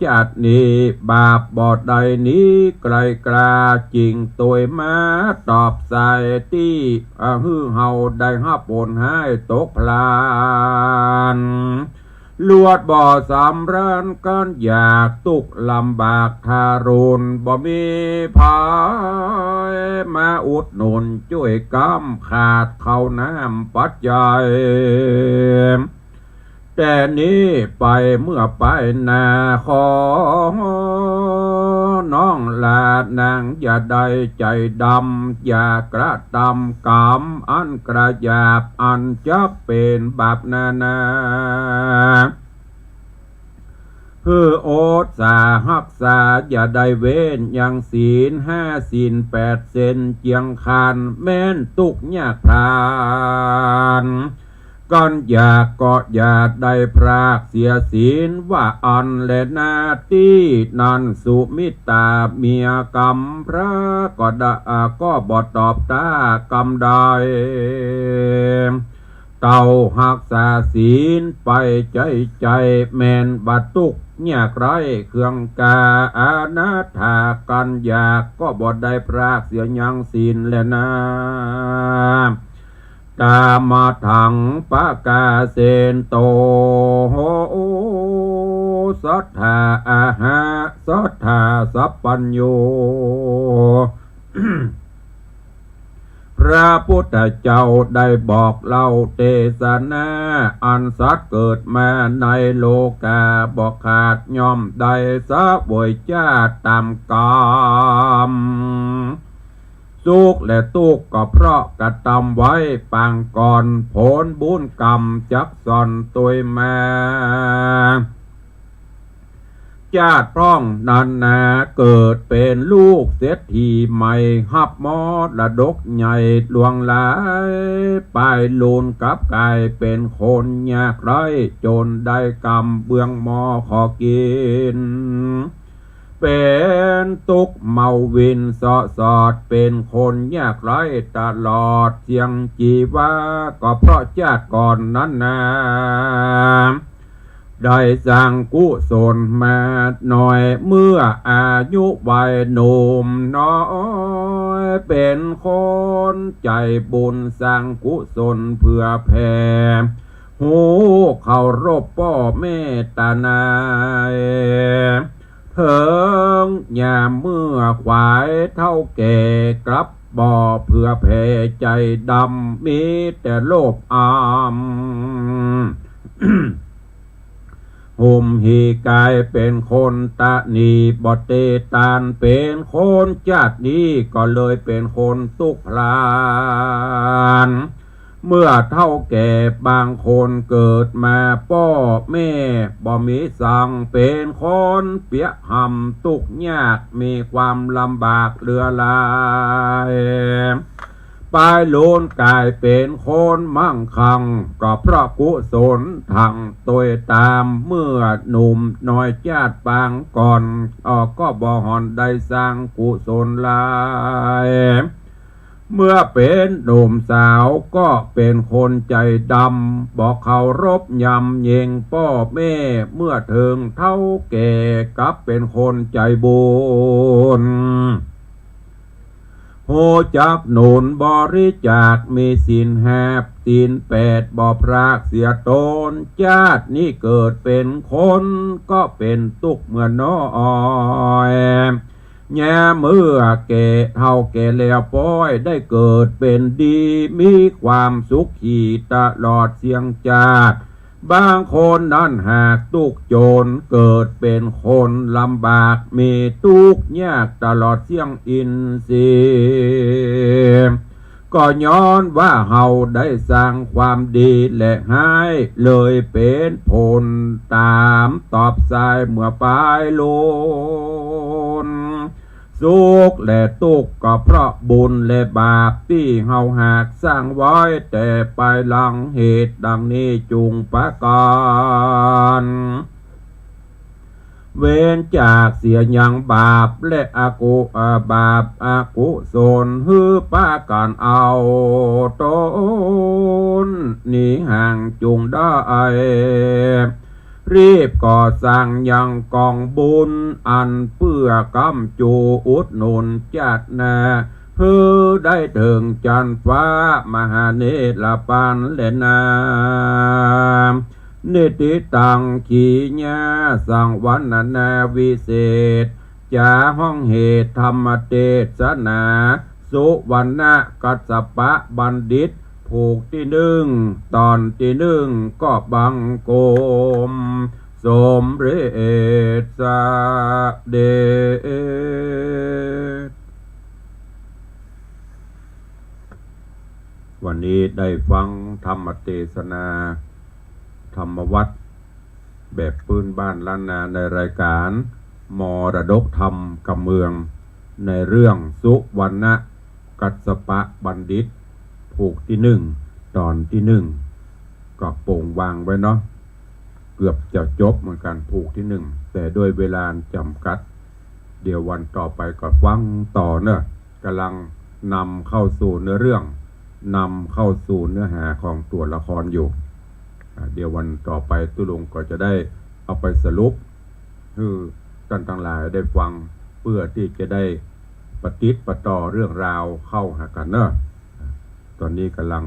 จาตินี้ บาปบ่ได้หนีไก๋กล้า จึงตวยมาตอบใส่ตี้ อ่า หื้อเฮาได้ฮับผลฮ้ายตกพลัน ลวดบ่สำราญก้านอยาก ตุ๊กข์ลำบากทารุณ บ่มีใผมาอุดหนุนจ้วยก๊ำ ขาดข้าวน้ำปัจจัย แต่นี้ไปเมื่อไปหน้า ขอน้องหล้านางอย่าได้ใจ๋ดำ อย่ากระตำกรรมอันกระหยาบ อันจักเป๋นบาปนานา หื้ออดสาฮักษา อย่าได้เว้นยังศีลห้าศีลแปดเส้นเจียงคาน แม้นตุ๊กข์ยากพราน กันอยากก็อย่าได้พรากเสียศีล ว่าอั้นแลนา ตี้นั้นสุมิตราเมียกำพร้าก็ได้ ก็บ่ตอบต้ากำใด เต้าฮักษาศีลไปใจ๋ใจ๋ แม้นว่าตุ๊กข์ยากไร้เคืองกา อนาถากันอยากก็บ่ได้พรากเสียยังศีลแลนา ตามาธังปะกาเสนโต สัตถาอาหะ สัตถาสัพพัญญู พระพุทธเจ้าได้บอกเล่าเตสนา อันสัตว์เกิดมาในโลกาบ่ขาดย่อมได้เสวยชาติต๋ามกำ สุขและตุ๊กข์ก็เพราะกระตำไว้ปางก่อน ผลบุญกรรมจักส่อนตวยมา ชาติพ่องนั้นนา เกิดเป๋นลูกเศรษฐีใหม่ ฮับมรดกใหญ่หลวงหลาย ปายลูนกลับก๋ายเป๋นคนยากไร้ จ๋นได้กำเบื้องหม้อขอกิ๋น เป๋นตุ๊กข์เมาวินเซาะสอด เป๋นคนยากไร้ตลอดเสี้ยงจีวา ก็เพราะชาติก่อนนั้นนา ได้สร้างกุศลมาหน่อย เมื่ออายุวัยหนุ่มน้อย เป๋นคนใจ๋บุญสร้างกุศลเผื่อแผ่ ฮู้เคารพป้อแม่ต๋านาย เถิงยามเมื่อขวายเฒ่าแก่กลับบ่เผื่อแผ่ใจ๋ดำ มีแต่โลภอำ ห่มหี่ก๋ายเป๋นคนตะหนี่บ่เตตาน เป๋นคนชาตินี้ก็เลยเป๋นคนตุ๊กข์พราน เมื่อเฒ่าแก่บางคนเกิดมาป้อแม่บ่มีสัง เป๋นคนเปียหำตุ๊กข์ยากมีความลำบากเหลือหลาย ปายลูนก๋ายเป๋นคนมั่งคั่ง ก็เพราะกุศลทั้งตวยต๋าม เมื่อหนุ่มน้อยชาติปางก่อน ออกก็บ่ห่อนได้สร้างกุศลหลาย เมื่อเป๋นหนุ่มสาวก็เป๋นคนใจ๋ดำ บ่เคารพยำเยงป้อแม่ เมื่อเถิงเฒ่าแก่กลับเป๋นคนใจ๋บุญ ฮู้จักหนุนบริจาค มีศีลห้าศีลแปดบ่พรากเสียต๋น ชาตินี้เกิดเป๋นคนก็เป๋นตุ๊กข์เมื่อน้อย ยามเมื่อแก่เฒ่าแก่แล้วป้อย ได้เกิดเป๋นดี มีความสุขีตลอดเสี้ยงชาติ บางคนนั้นหากตุ๊กข์จ๋น เกิดเป๋นคนลำบาก มีตุ๊กข์ยากตลอดเสี้ยงอินทรีย์ ก็ย้อนว่าเฮาได้สร้างความดีแหละฮ้าย เลยเป๋นผลต๋ามตอบสายเมื่อปายลูน สุขและตุ๊กข์ก็เพราะบุญและบาปตี้เฮาหากสร้างไว้แต่ปายหลัง เหตุดังนี้จุ่งประก๋าน เว้นจากเสียยังบาปและอกุ เอ่อ บาปอกุศล หื้อปากั๋นเอาต๋นหนีห่างจุ่งได้ รีบก่อสร้างยังก๋องบุญ อันเปื้อก๊ำจูอุดหนุนชาติหน้า หื้อได้เถิงจั๊นฟ้ามหาเนรปานแลนา นิฏฐิตัง ขีญา สังวรรณนาวิเศษ จ๋าฮ้องเหตุธรรมเตสนา สุวรรณกัสสปะบัณฑิต ผูกตี้นึ่ง ต๋อนตี้นึ่ง ก็บังคมสมเร็จเสด็จ วันนี้ได้ฟังธรรมเตสนา ธรรมวัตร แบบปื้นบ้านล้านนาในรายก๋านมรดกธรรมกำเมือง ในเรื่องสุวรรณกัสสปะบัณฑิต ผูกตี้นึ่ง ต๋อนตี้นึ่ง ก็โป่งวางไว้เนาะ เกือบจะจบเหมือนกั๋น ผูกตี้นึ่ง แต่ด้วยเวลาจ๋ำกัด เดี๋ยววันต่อไปก็ฟังต่อเนาะ ก่ำลังนำเข้าสู่เนื้อเรื่อง นำเข้าสู่เนื้อหาของตั๋วละครอยู่ อ่า เดี๋ยววันต่อไปตุ๊ลุงก็จะได้เอาไปสรุปหื้อต้านตังหลายได้ฟัง เปื้อตี้จะได้ปะติดปะต่อเรื่องราวเข้าหากั๋นเนาะ ต๋อนนี้ก่ำลัง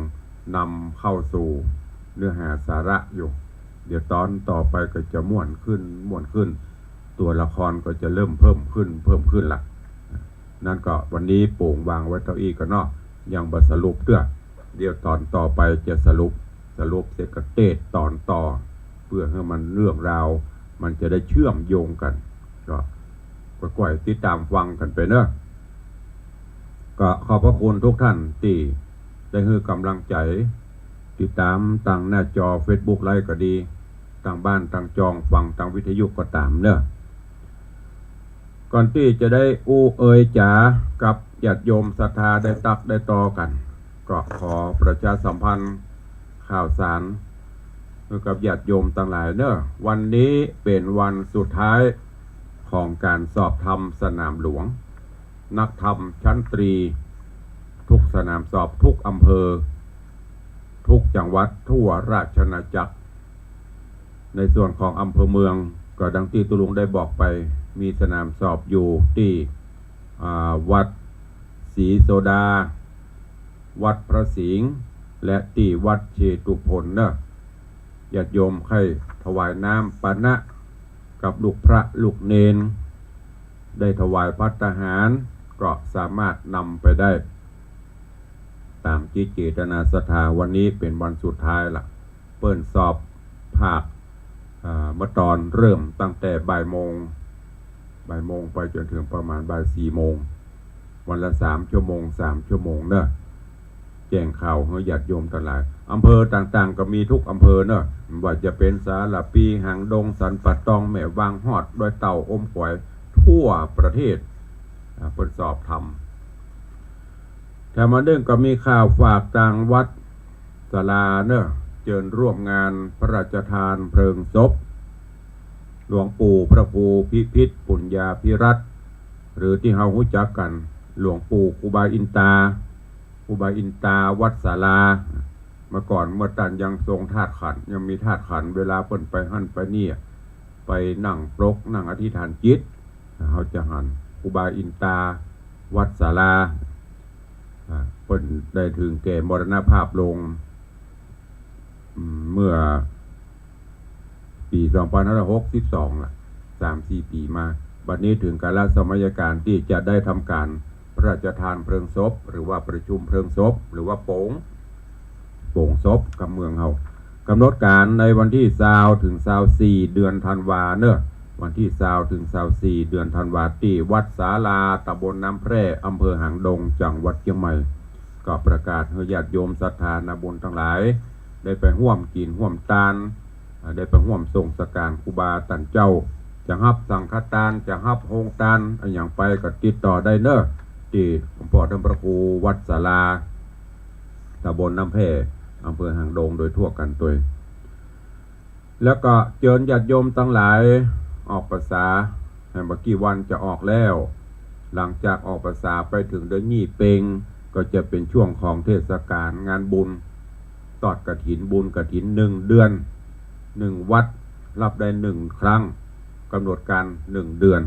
นำเข้าสู่เนื้อหาสาระอยู่ เดี๋ยวต๋อนต่อไปก็จะม่วนขึ้น ม่วนขึ้น ตั๋วละครก็จะเริ่มเพิ่มขึ้น เพิ่มขึ้นละ นั้นก็วันนี้โป่งวางไว้เต้าอี้ก่อนเนาะ ยังบ่สรุปเตื้อ เดี๋ยวต๋อนต่อไปจะสรุป สรุปเสร็จก็เตสต๋อนต่อ เปื้อหื้อมันเรื่องราวมันจะได้เชื่อมโยงกั๋น ก็ ก็ก้อยติดต๋ามฟังกั๋นไปเนาะ ก็ขอบพระคุณทุกท่านตี้ได้หื้อก่ำลังใจ๋ ติดต๋ามตางหน้าจอเฟซบุ๊กไลฟ์ก็ดี ตางบ้านตางจองฟังตางวิทยุก็ต๋ามเนาะ ก่อนตี้จะได้อู้เอ่ยจ๋ากับญาติโยมศรัทธาได้ตั๊กได้ตอกั๋น ก็ขอประชาสัมพันธ์ข่าวสารหื้อกับญาติโยมตังหลายเนาะ วันนี้เป๋นวันสุดท้ายของก๋านสอบธรรมสนามหลวง นักธรรมชั้นตรี ทุกสนามสอบ ทุกอำเภอ ทุกจังหวัดทั่วราชอาณาจักร ในส่วนของอำเภอเมือง ก็ดังตี้ตุ๊ลุงได้บอกไป มีสนามสอบอยู่ตี้ อ่า วัดศรีโสดา วัดพระสิงห์ และตี้วัดเชตุพนเนาะ ญาติโยมใค่ถวายน้ำปานะกับลูกพระลูกเณร ได้ถวายภัตตาหาร ก็สามารถนำไปได้ ต๋ามจิตเจตนาศรัทธา วันนี้เป๋นวันสุดท้ายละ เปิ้นสอบภาค อ่า เมื่อต๋อนเริ่มตั้งแต่บ่ายโมง บ่ายโมงไปจ๋นเถิงประมาณบ่ายสี่โมง วันละสามชั่วโมง สามชั่วโมงเนาะ แจ้งข่าวหื้อญาติโยมตังหลาย อำเภอต่างๆ ก็มีทุกอำเภอเนาะ บ่ว่าจะเป๋นสารภี หางดง สันป่าตอง แม่วาง ฮอดดอยเต่า อมก๋อย ทั่วประเทศ อ่า เปิ้นสอบธรรม แถมอันนึ่งก็มีข่าวฝากตางวัดศาลาเนาะ เจิญร่วมงานพระราชทานเพลิงศพ หลวงปู่พระครูพิพิธปุญญาภิรัตน์ หรือตี้เฮาฮู้จักกั๋น หลวงปู่ครูบาอินตา ครูบาอินตาวัดศาลา เมื่อก่อนเมื่อต้านยังทรงธาตุขันธ์ ยังมีธาตุขันธ์ เวลาเปิ้นไปหั้นไปนี่ ไปนั่งปลก นั่งอธิษฐานจิต เฮาจะหันครูบาอินตาวัดศาลา อ่า เปิ้นได้เถิงแก่มรณภาพลง อืม เมื่อปี๋สองปันห้าร้อยหกสิบสองละ สามสี่ปี๋มา บัดนี้เถิงกาลสมัยก๋านตี้จะได้ทำก๋านพระราชทานเพลิงศพ หรือว่าประชุมเพลิงศพ หรือว่าโป๋ง โป๋งศพกำเมืองเฮา ก๋ำหนดก๋านในวันตี้ซาวเถิงซาวสี่ เดือนธันวาเนาะ วันตี้ซาวเถิงซาวสี่ เดือนธันวา ตี้วัดศาลา ต๋ำบลน้ำแพร่ อำเภอหางดง จังหวัดเจียงใหม่ ก็ประกาศหื้อญาติโยมศรัทธานาบุญตังหลาย ได้ไปฮ่วมกิ๋นฮ่วมตาน อ่า ได้ไปฮ่วมส่งสักก๋านครูบาต้านเจ้า จะฮับสังฆตาน จะฮับโฮงตานอะหยังไปก็ติดต่อได้เนาะ ตี้หลวงป้อต้านพระครูวัดศาลา ต๋ำบลน้ำแพร่ อำเภอหางดง โดยทั่วกั๋นตวย แล้วก็เจิญญาติโยมตังหลายออกพรรษา แหมบ่กี่วันจะออกแล้ว หลังจากออกพรรษาไปเถิงเดือนยี่เป็ง ก็จะเป๋นช่วงของเทศกาลงานบุญ ตอดกฐิน บุญกฐิน หนึ่งเดือน หนึ่งวัดฮับได้หนึ่งครั้ง ก๋ำหนดก๋านหนึ่งเดือน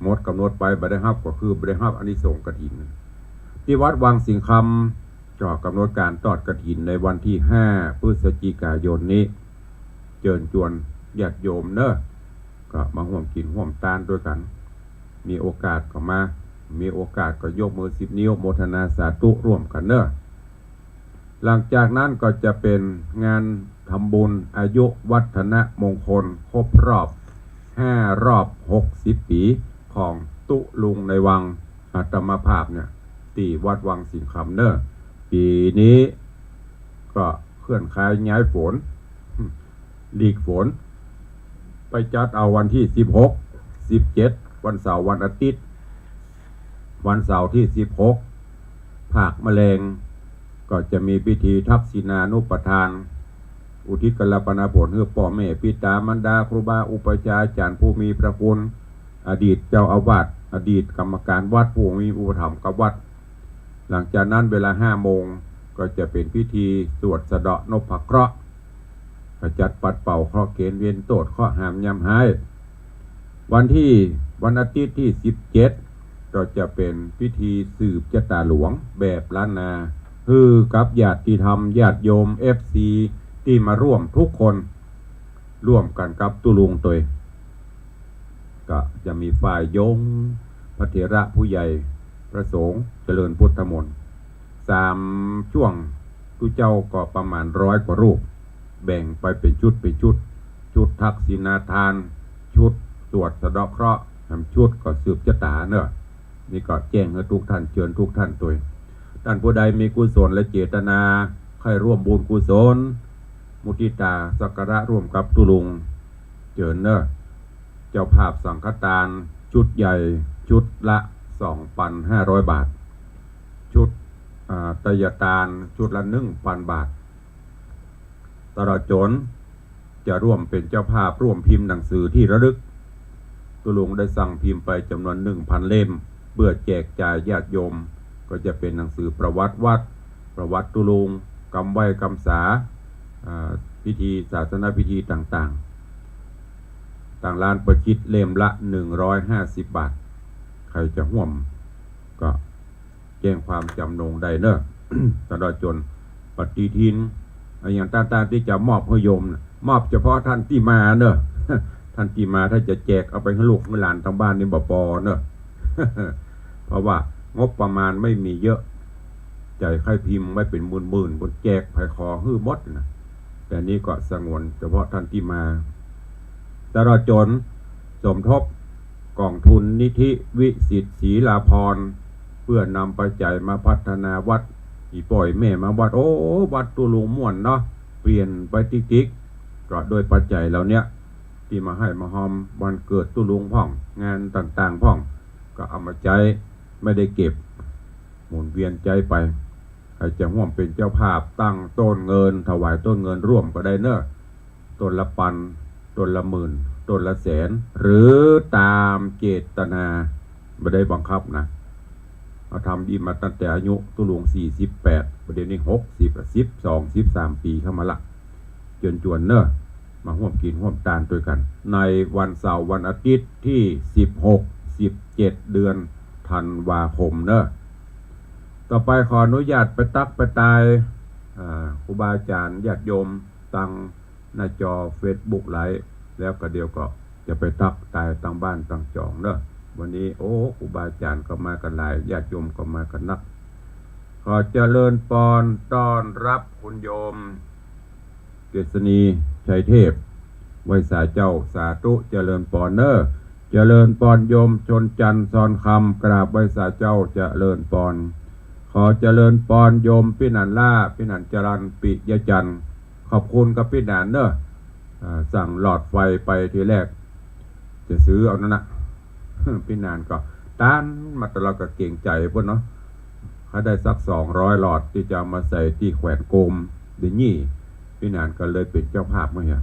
หมดก๋ำหนดไปบ่ได้ฮับก็คือบ่ได้ฮับอานิสงส์กฐิน ตี้วัดวังสิงห์คำ ก็ก๋ำหนดก๋านตอดกฐินในวันตี้ห้า พฤศจิกายนนี้ เจิญจวนญาติโยมเนาะ ก็มาฮ่วมกิ๋นฮ่วมตานตวยกั๋น มีโอกาสก็มา มีโอกาสก็ยกมือสิบนิ้ว โมทนาสาธุร่วมกั๋นเนาะ หลังจากนั้นก็จะเป๋นงานทำบุญอายุวัฒนมงคลครบรอบห้ารอบหกสิบปี๋ของตุ๊ลุงในวังอาตมาภาพเนี่ย ตี้วัดวังสิงห์คำเน่อ ปี๋นี้ก็เคลื่อนย้ายฝน หลีกฝน ไปจัดเอาวันตี้สิบหก สิบเจ็ด วันเสาร์วันอาทิตย์ วันเสาร์ตี้สิบหก ภาคมะแลง ก็จะมีพิธีทักษิณานุปทาน อุทิศกัลปนาผลหื้อป้อแม่ปิตามารดา ครูบาอุปัชฌาย์อาจ๋ารย์ผู้มีพระคุณ อดีตเจ้าอาวาส อดีตกรรมการวัด ผู้มีอุปถัมภ์กับวัด หลังจากนั้นเวลาห้าโมง ก็จะเป๋นพิธีสวดสะเดาะนพเคราะห์ ขจัดปัดเป่าเคราะห์เข็ญเวรโต้ษเคราะห์หามยามฮ้าย วันตี้ วันอาทิตย์ตี้สิบเจ็ด ก็จะเป๋นพิธีสืบจะต๋าหลวงแบบล้านนา หื้อกับญาติธรรมญาติโยม เอฟซี ตี้มาร่วมทุกคน ร่วมกั๋นกับตุ๊ลุงตวย ก็จะมีฝ่ายโยม พระเถระผู้ใหญ่ พระสงฆ์เจริญพุทธมนต์ สามจ้วง ตุ๊เจ้าก็ประมาณร้อยกว่ารูป แบ่งไปเป๋นชุดเป๋นชุด ชุดทักษิณาทาน ชุดสวดสะเดาะเคราะห์ แหมชุดก็สืบจะต๋าเน่อ นี่ก็แจ้งหื้อทุกท่าน เจิญทุกท่านตวย ท่านผู้ใดมีกุศลและเจตนา ใค่ร่วมบุญกุศล มุทิตาสักการะร่วมกับตุ๊ลุง เจิญเน่อ เจ้าภาพสังฆทานชุดใหญ่ชุดละสองปันห้าร้อยบาท ชุด อ่า ไตยทานชุดละหนึ่งปันบาท ตลอดจ๋นจะร่วมเป๋นเจ้าภาพร่วมพิมพ์หนังสือตี้ระลึก ตุ๊ลุงได้สั่งพิมพ์ไปจ๋ำนวนหนึ่งปันเล่ม เปื้อแจกจ่ายญาติโยม ก็จะเป๋นหนังสือประวัติวัด ประวัติตุ๊ลุง กำไหว้กำสา อ่า พิธีศาสนพิธีต่างๆ ตางร้านเปิ้นคิดเล่มละหนึ่งร้อยห้าสิบบาท ใผจะฮ่วมก็แจ้งความจ๋ำนงได้เน่อ ตลอดจ๋นปฏิทิน อะหยังต่างๆ ตี้จะมอบหื้อโยมน่ะ มอบเฉพาะท่านตี้มาเน่อ ท่านตี้มา ถ้าจะแจกเอาไปหื้อลูกหื้อหลานตางบ้านนี่บ่ปอเน่อ เพราะว่างบประมาณไม่มีเยอะ ใจ๋ใค่พิมพ์ไว้เป๋นหมื่นๆ เปิ้นแจกใผขอหื้อหมดน่ะ แต่นี่ก็สงวนเฉพาะท่านตี้มา ตลอดจ๋นสมทบกองทุนนิธิวิสิทธิ์ศรีลาภรณ์ เปื้อนำปัจจัยมาพัฒนาวัด อี่ป้ออี่แม่มาวัด โอ้ วัดตุ๊ลุงม่วนเนาะ เปลี่ยนไปติ๊กๆ ก็โดยปัจจัยเหล่าเนี้ย ตี้มาไห้มาฮอมวันเกิดตุ๊ลุงพ่อง งานต่างๆ พ่อง ก็เอามาใจ๊ ไม่ได้เก็บ หมุนเวียนใจ๊ไป ใผจะฮ่วมเป๋นเจ้าภาพตั้งต้นเงิน ถวายต้นเงินร่วมก็ได้เน่อ ต้นละปัน ต้นละหมื่น ต้นละแสน หรือต๋ามเจตนา บ่ได้บังคับนะ เฮาทำดีมาตั้งแต่อายุตุ๊ลุงสี่สิบแปด บ่าเดี่ยวนี้หกสิบ สิบสอง สิบสามปี๋เข้ามาละ เจิญจวนเน่อ มาฮ่วมกิ๋นฮ่วมตานตวยกั๋น ในวันเสาร์วันอาทิตย์ตี้สิบหก สิบเจ็ด เดือนธันวาคมเน่อ ต่อไปขออนุญาตไปตั๊กไปตาย อ่า ครูบาอาจ๋ารย์ญาติโยมตางหน้าจอเฟซบุ๊กไลฟ์ แล้วก็เดี๋ยวก็จะไปตั๊กตายตางบ้านตางจ๋องเน่อ วันนี้ โอ้ ครูบาอาจ๋ารย์ก็มากั๋นหลาย ญาติโยมก็มากั๋นนัก ขอเจริญปอนต้อนฮับคุณโยม เกษณี ชัยเทพ ไหว้สาเจ้า สาธุ เจริญปอนเน่อ เจริญปอนโยมชนจันทร์ ซอนคำ กราบไหว้สาเจ้า เจริญปอน ขอเจริญปอนโยมปี้หนานล้า ปี้หนานจรัญ ปิยะจันทร์ ขอบคุณกับปี้หนานเน่อ อ่า สั่งหลอดไฟไปทีแรก จะซื้อเอานั่นนะ ปี้หนานก็ต้านมาตลอด ก็เกรงใจ๋เปิ้นเนาะ ใค่ได้สักสองร้อยหลอดตี้จะเอามาใส่ตี้แขวนโกม เดี๋ยวนี้ปี้หนานก็เลยเป๋นเจ้าภาพมาเหีย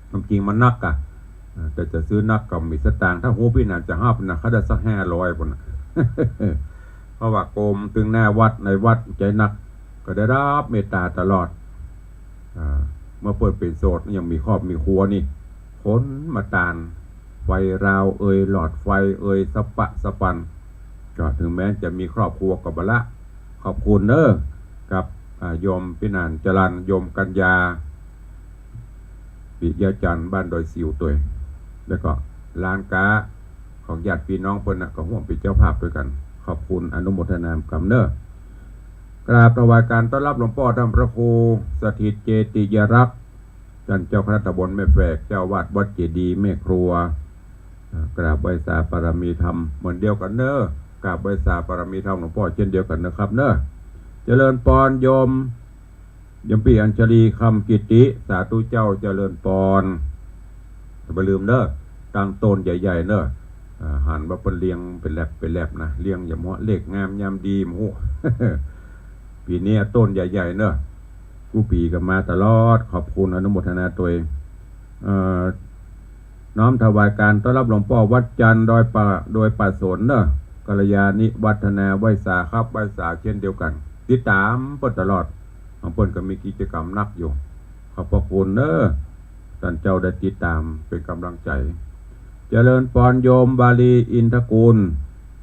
ความจริงมันนักอะ แต่จะซื้อนักก็บ่มีสตางค์ ถ้าฮู้ปี้หนานจะฮับนะ ใค่ได้สักห้าร้อยปุ้นน่ะ เพราะว่าโกมตึงหน้าวัดในวัดใจ๊นัก ก็ได้ฮับเมตต๋าตลอด อ่า เมื่อเปิ้นเป๋นโสดยังมีครอบมีครัวนี่ คนมาตาน ไฟราวเอย หลอดไฟเอย สะปะสะปัน ก็ถึงแม้จะมีครอบครัวก็บ่ละ ขอบคุณเน่อ กับ อ่า โยมปี้หนานจรัญ โยมกัญญา ปิยะจันทร์ บ้านดอยสิวตวย แล้วก็ร้านก๊าของญาติปี้น้องเปิ้นน่ะ ก็ฮ่วมเป๋นเจ้าภาพตวยกั๋น ขอบคุณอนุโมทนากำเน่อ กราบถวายการต้อนรับหลวงป้อท่านพระครูสถิตเจติยรักษ์ ท่านเจ้าคณะตำบลแม่แฝก เจ้าอาวาสวัดเจดีย์แม่ครัว อ่ากราบไหว้สาบารมีธรรมเหมือนเดียวกั๋นเน้อ กราบไหว้สาบารมีธรรมหลวงป้อเช่นเดียวกั๋นนะครับเน้อ เจริญปอนโยม โยมปี้อัญชลี คำกิติ สาธุเจ้า เจริญปอน อย่าไปลืมเน้อ ตั้งโต้นใหญ่ๆ เน้อ อ่า หันว่าเปิ้นเรียงเป๋นแล็บเป๋นแล็บนะ เรียงอย่ามัว ฤกษ์งามยามดี หมู่ ปี๋นี้โต้นใหญ่ๆ เน้อ กู้ปี๋ก็มาตลอด ขอบคุณอนุโมทนาตวย เอ่อ น้อมถวายการต้อนรับหลวงป้อวัดจันทร์ดอยป่า ดอยป่าสนเน้อ กัลยาณิวัฒนา ไหว้สาครับ ไหว้สาเช่นเดียวกั๋น ติดต๋ามเปิ้นตลอด ของเปิ้นก็มีกิจกรรมหนักอยู่ ขอบพระคุณเน้อ ต้านเจ้าได้ติดต๋ามเป๋นก๋ำลังใจ๋ เจริญปอนโยมวาลี อินทกูล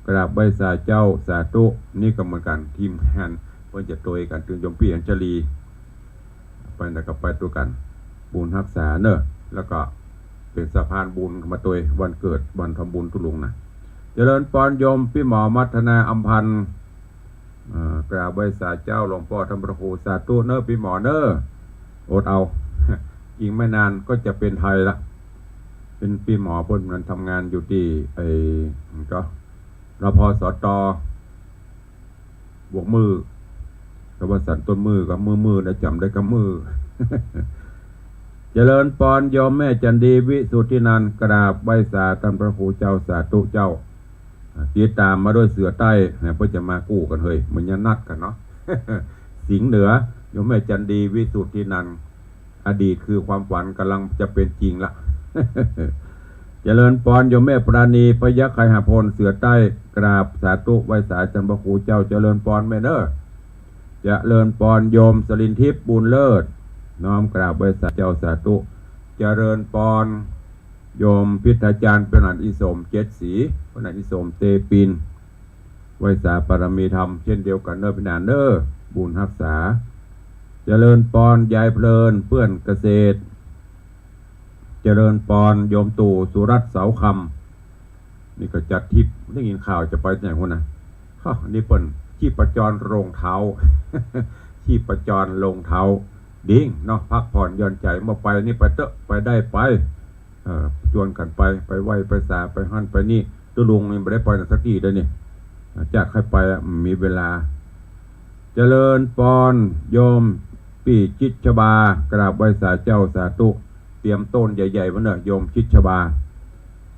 กราบไหว้สาเจ้า สาธุ นี่ก็เหมือนกั๋น ทีมงานเปิ้นจะตวยกั๋น ตึงโยมปี้อัญชลี ไปไหนก็ไปตวยกั๋น บุญฮักษาเน้อ แล้วก็เป๋นสะพานบุญมาตวยวันเกิดวันทำบุญตุ๊ลุงนะ เจริญปอนโยมปี้หมอมัทนา อำพันธ์ อ่า กราบไหว้สาเจ้าหลวงป้อท่านพระครู สาธุเน้อปี้หมอเน้อ อดเอา อีกไม่นานก็จะเป๋นไทยละ เป๋นปี้หมอเปิ้นนั้นทำงานอยู่ตี้ ไอ้ ก็ รพสต บวกมือ ก็ว่าสันต้นมือก็มือๆ นะ จ๋ำได้ก็มือ เจริญปอนโยมแม่จันดี วิสุทธินันท์ กราบไหว้สาต้านพระครูเจ้า สาธุเจ้า อ่า ติดต๋ามมาด้วยเสือใต้นะ เปิ้นจะมากู้กั๋นเฮ้ย เหมือนยังนัดกั๋นเนาะ สิงห์เหนือ โยมแม่จันดี วิสุทธินันท์ อดีตคือความฝันก๋ำลังจะเป๋นจริงละ เจริญปอนโยมแม่ปราณี พยัคฆ์ไคหพล เสือใต้ กราบสาธุไหว้สาต้านพระครูเจ้า เจริญปอนแม่เน้อ เจริญปอนโยมสลินทิพย์ บุญเลิศ น้อมกราบไหว้สาเจ้า สาธุ เจริญปอนโยมพิทยาจารย์ พระนันอิสม เจ็ดสี พระนันอิสม เตปิน ไหว้สาบารมีธรรมเช่นเดียวกั๋นเน้อปี้หนานเน้อ บุญฮักษา เจริญปอนยายเพลิน เปื้อนเกษตร เจริญปอนโยมตู่ สุรัตน์ เสาคำ นี่ก็จัดทริป ได้ยินข่าวจะไปไหนหั้นนะ ฮะ นี่เปิ้นชีพจรรองเท้า ชีพจรรองเท้า ดีเนาะ พักผ่อนหย่อนใจ๋ เมื่อไปนี่ไปเต๊อะ ไปได้ไป เอ่อ จวนกั๋นไป ไปไหว้ไปสา ไปหั้นไปนี่ ตุ๊ลุงนี่บ่ได้ไปไหนสักตี้เลยนี่ อ่า จะใค่ไปอะ มีเวลา เจริญปอนโยมปี้จิตรชบา กราบไหว้สาเจ้า สาธุ เตรียมโต้นใหญ่ๆ มาเน้อ โยมจิตรชบา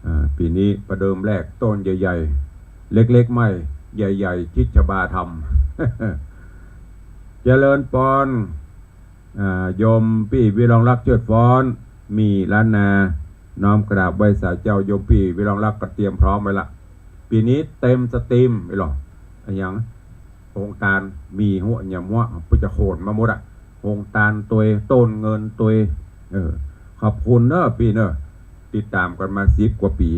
อ่า ปี๋นี้ประเดิมแรกโต้นใหญ่ๆ เล็กๆ ไม่ ใหญ่ๆ จิตรชบาธรรม เจริญปอน อ่า โยมปี้วิรองรัก เชิดฟ้อน มีล้านนา น้อมกราบไหว้สาเจ้า โยมปี้วิรองรักก็เตรียมพร้อมไว้ละ ปี๋นี้เต็มสตรีม ไอ้หรอ อะหยัง โฮงตาน มีหัวหยำหัว เปิ้นจะโขนมาหมดอะ โฮงตานตวย โต้นเงินตวย เออ ขอบคุณเน้อปี้เน้อ ติดต๋ามกั๋นมาสิบกว่าปี๋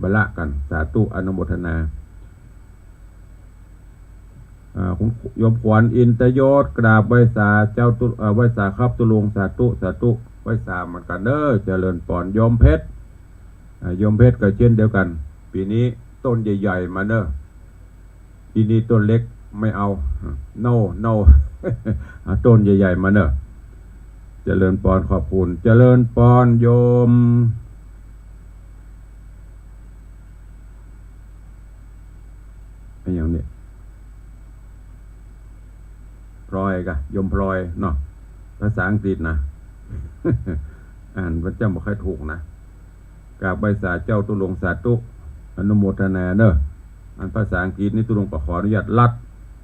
บ่ละกั๋น สาธุ อนุโมทนา อ่า คุณโยมขวัญ อินตยศ กราบไหว้สาเจ้าตุ๊ เอ่อ ไหว้สาครับตุ๊ลุง สาธุ สาธุ ไหว้สาเหมือนกั๋นเน้อ เจริญปอน โยมเพชร อ่า โยมเพชรก็เช่นเดียวกั๋น ปี๋นี้โต้นใหญ่ๆ มาเน้อ ปี๋นี้โต้นเล็กไม่เอา no no เอาโต้นใหญ่ๆ มาเน้อ เจริญปอน ขอบคุณ เจริญปอนโยม อะหยังเนี่ย พลอยกะ โยมพลอยเนาะ ภาษาอังกฤษนะ อ่านมันจะบ่ค่อยถูกนะ กราบไหว้สาเจ้าตุ๊ลุง สาธุ อนุโมทนาเน้อ อันภาษาอังกฤษนี่ตุ๊ลุงก็ขออนุญาตลัด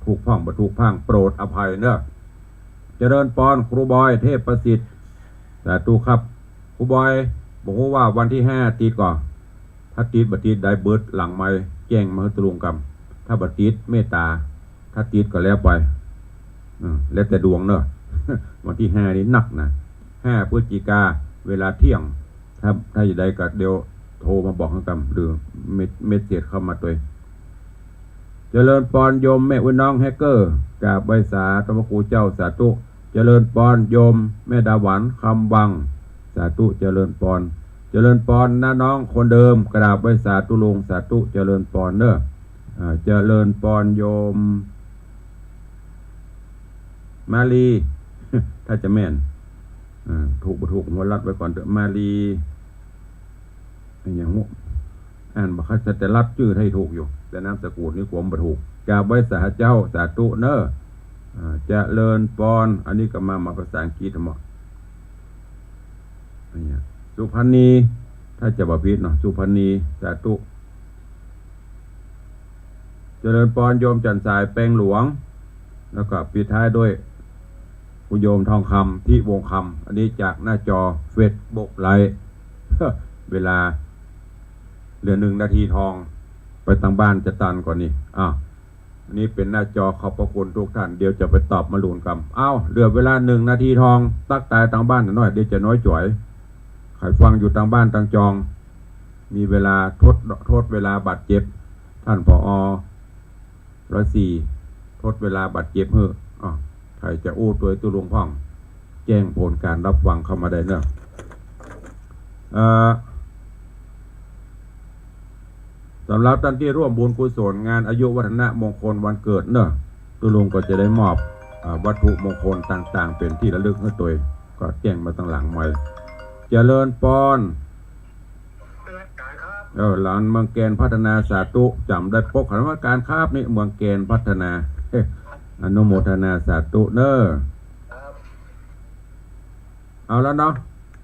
ถูกพ่องบ่ถูกพ่อง โปรดอภัยเน้อ เจริญปอน ครูบอย เทพประสิทธิ์ สาธุครับ ครูบอย บ่ฮู้ว่าวันตี้ห้าติดก่อ ถ้าติดบ่ติดได้เบิดหลังไมค์แจ้งมาหื้อตุ๊ลุงกำ ถ้าบ่ติดเมตต๋า ถ้าติดก็แล้วไป อืม แล้วแต่ดวงเน้อ วันตี้ห้านี่หนักนะ ห้าพฤศจิกา เวลาเที่ยง ถ้า ถ้าจะได้ก็เดี๋ยวโทรมาบอกหื้อกำ หรือเมส เมสเสจเข้ามาตวย เจริญปอนโยมแม่อุ๊ยน้องแฮกเกอร์ กราบไหว้สาต้านพระครูเจ้า สาธุ เจริญปอนโยมแม่ดาหวัน คำวัง สาธุ เจริญปอน เจริญปอนน้าน้องคนเดิม กราบไหว้สาตุ๊ลุง สาธุ เจริญปอนเน้อ อ่า เจริญปอนโยม มาลี ถ้าจะแม่น อ่า ถูกบ่ถูก หัวรัดไว้ก่อนเต๊อะ มาลี อะหยัง อ่านบ่ค่อยชัด แต่รัดจื้อหื้อถูกอยู่ แต่นามสกุลนี่กลัวบ่ถูก กราบไหว้สาเจ้า สาธุเน่อ อ่า เจริญปอน อันนี้ก็มา มาภาษาอังกฤษหมด อะหยัง สุพรรณี ถ้าจะบ่ผิดเนาะ สุพรรณี สาธุ เจริญปอน โยมจันทร์สายแปงหลวง แล้วก็ปิดท้ายด้วยคุณโยมทองคำ ทิวงศ์คำ อันนี้จากหน้าจอเฟซบุ๊กไลฟ์ เวลาเหลือหนึ่งนาทีทอง ไปตางบ้านจะตันก่อนนี่ อ้าว อันนี้เป๋นหน้าจอ ขอบพระคุณทุกท่าน เดี๋ยวจะไปตอบมะรุนกำ อ้าว เหลือเวลาหนึ่งนาทีทอง ตั๊กตายตางบ้านหน่อย เดี๋ยวจะน้อยจ๋อย ใผฟังอยู่ตางบ้านตางจอง มีเวลาทด ทดเวลาบาดเจ็บ ท่าน ผอ. ร้อยสี่ ทดเวลาบาดเจ็บหื้อ อ้าว ใผจะอู้ตวยตุ๊ลุงพ่อง แจ้งผลการรับฟังเข้ามาได้เน่อ เอ่อ สำหรับต้านตี้ร่วมบุญกุศลงานอายุวัฒนมงคลวันเกิดเน่อ ตุ๊ลุงก็จะได้มอบ อ่า วัตถุมงคลต่างๆ เป๋นตี้ระลึกหื้อตวย ก็แจ้งมาตางหลังไมค์ เจริญปอน เออ หลานเมืองแกนพัฒนา สาธุ จ๋ำได้ปก นมัสก๋านครับ นี่เมืองแกนพัฒนา เอ๊ะ อนุโมทนาสาธุเน่อ เอาแล้วเนาะ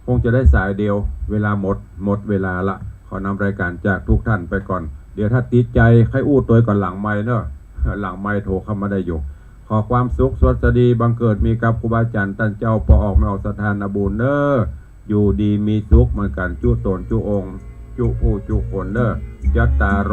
คงจะได้สายเดียว เวลาหมด หมดเวลาละ ขอนำรายการจากทุกท่านไปก่อน เดี๋ยวถ้าติดใจ๋ ใค่อู้ตวยก่อนหลังไมค์เน่อ หลังไมค์โทรเข้ามาได้อยู่ ขอความสุขสวัสดีบังเกิดมีกับครูบาอาจ๋ารย์ต้านเจ้า ป้อออกแม่ออก ศรัทธานาบุญเน่อ อยู่ดีมีสุขเหมือนกั๋น จุ๊ต๋นจุ๊องค์ จุ๊ผู้จุ๊คนเน่อ จัตตาโร